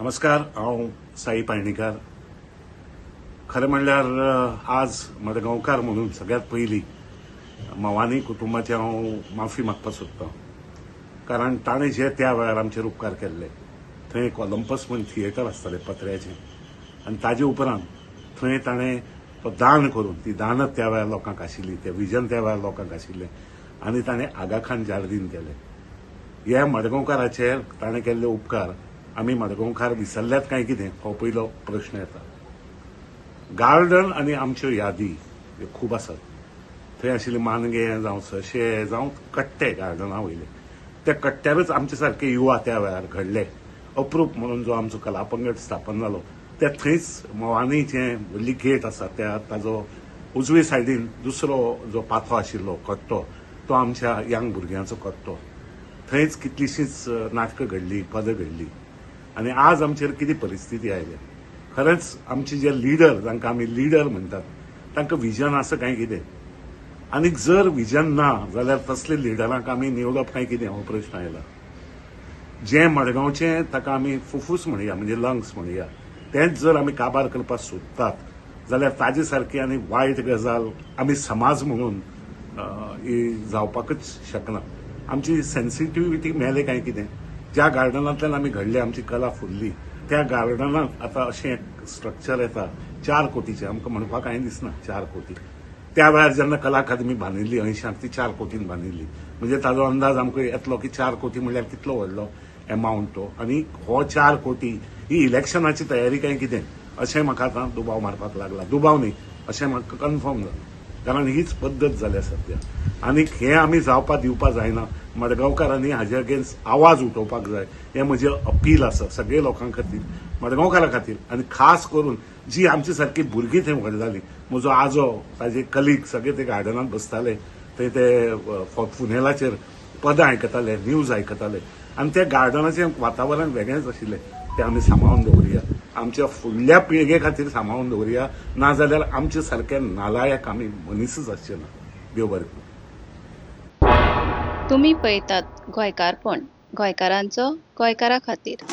नमस्कार, हांव साई पाळणीकार. खरें म्हणल्यार आज मडगांवकार म्हणून सगळ्यात पयलीं मवानी कुटुंबाची हांव माफी मागपाक सोदतां, कारण ताणें जे त्या वेळार आमचेर उपकार केल्ले. थंय एक ऑलंपस म्हूण थिएटर आसतालें पत्र्याचें, आनी ताजे उपरांत थंय ताणें तो दान करून, ती दानत त्या वेळार लोकांक आशिल्ली, तें विजन त्या वेळार लोकांक आशिल्लें, आनी ताणें आगा खान जार्दीन केलें. हे मडगांवकाराचेर ताणें केल्ले उपकार आमी मडगांवकार विसरल्यात काय कितें हो पयलो प्रश्न येता. गार्डन आनी आमच्यो यादी ह्यो खूब आसात. थंय आशिल्ले मानगे जावं सशे जावं कट्टे गार्डना वयले, त्या कट्ट्यारच आमचे सारके युवा त्या वेळार घडले. अप्रूप म्हणून जो आमचो कलापंगड स्थापन जालो त्या थंयच मोवानीचें व्हडली गेट आसा त्या ताजो उजवे सायडीन दुसरो जो पाथो आशिल्लो कट्टो, तो आमच्या यंग भुरग्यांचो कट्टो. थंयच कितलीशींच नाटकां घडलीं, पदां घडलीं. आनी आज आमचेर कितें परिस्थिती आयल्या, खरेंच आमचे जे लिडर, जांकां आमी लिडर म्हणटात, तांकां विजन आसा काय कितें? आनी जर विजन ना जाल्यार तसले लिडरांक आमी निवडप काय कितें हो प्रश्न आयला. जें मडगांवचें ताका आमी फुफ्फूस म्हणया, म्हणजे लंग्स म्हणया, तेंच जर आमी काबार करपाक सोदतात जाल्यार ताजे सारकी आनी वायट गजाल आमी समाज म्हणून ही जावपाकच शकना. आमची सेन्सिटिविटी मेले काय कितें? ज्या गार्डनांतल्यान आमी घडले, आमची कला फुल्ली, त्या गार्डनांत आतां अशें एक स्ट्रक्चर येता 4 कोटीचें, आमकां म्हणपाक कांय दिसना 4 कोटी. त्या वेळार जेन्ना कला अकादमी बांदिल्ली 80 ती 4 कोटीन बांदिल्ली, म्हणजे ताजो अंदाज आमकां येतलो की 4 कोटी म्हणल्यार कितलो व्हडलो एमावंट तो. आनी हो 4 कोटी ही इलेक्शनाची तयारी काय कितें अशें म्हाका आतां दुबाव मारपाक लागला. दुबाव न्ही, अशें म्हाका कन्फर्म जालां, कारण हीच पद्दत जाल्या सद्या. आनी हें आमी जावपा दिवपा जायना. मडगांवकारांनी हाजे अगेन्स्ट आवाज उठोवपाक जाय, हें म्हजें अपील आसा सगळे लोकां खातीर, मडगांवकारां खातीर, आनी खास करून जी आमची सारकी भुरगीं थंय व्हड जालीं. म्हजो आजो, ताजे कलीग सगळे ते गार्डनांत बसताले, थंय ते फुनेलाचेर पदां आयकताले, न्यूज आयकताले, आनी त्या गार्डनाचें वातावरण वेगळेंच आशिल्लें. तें आमी सांबाळून दवरुया, आमच्या फुडल्या पिळगे खातीर सांबाळून दवरुया, नाजाल्यार आमचे सारके नालायक आमी मनीसच आसचे ना. देव बरें करूं. तुमी पळयतात गोंयकारपण, गोंयकारांचो गोंयकारा खातीर.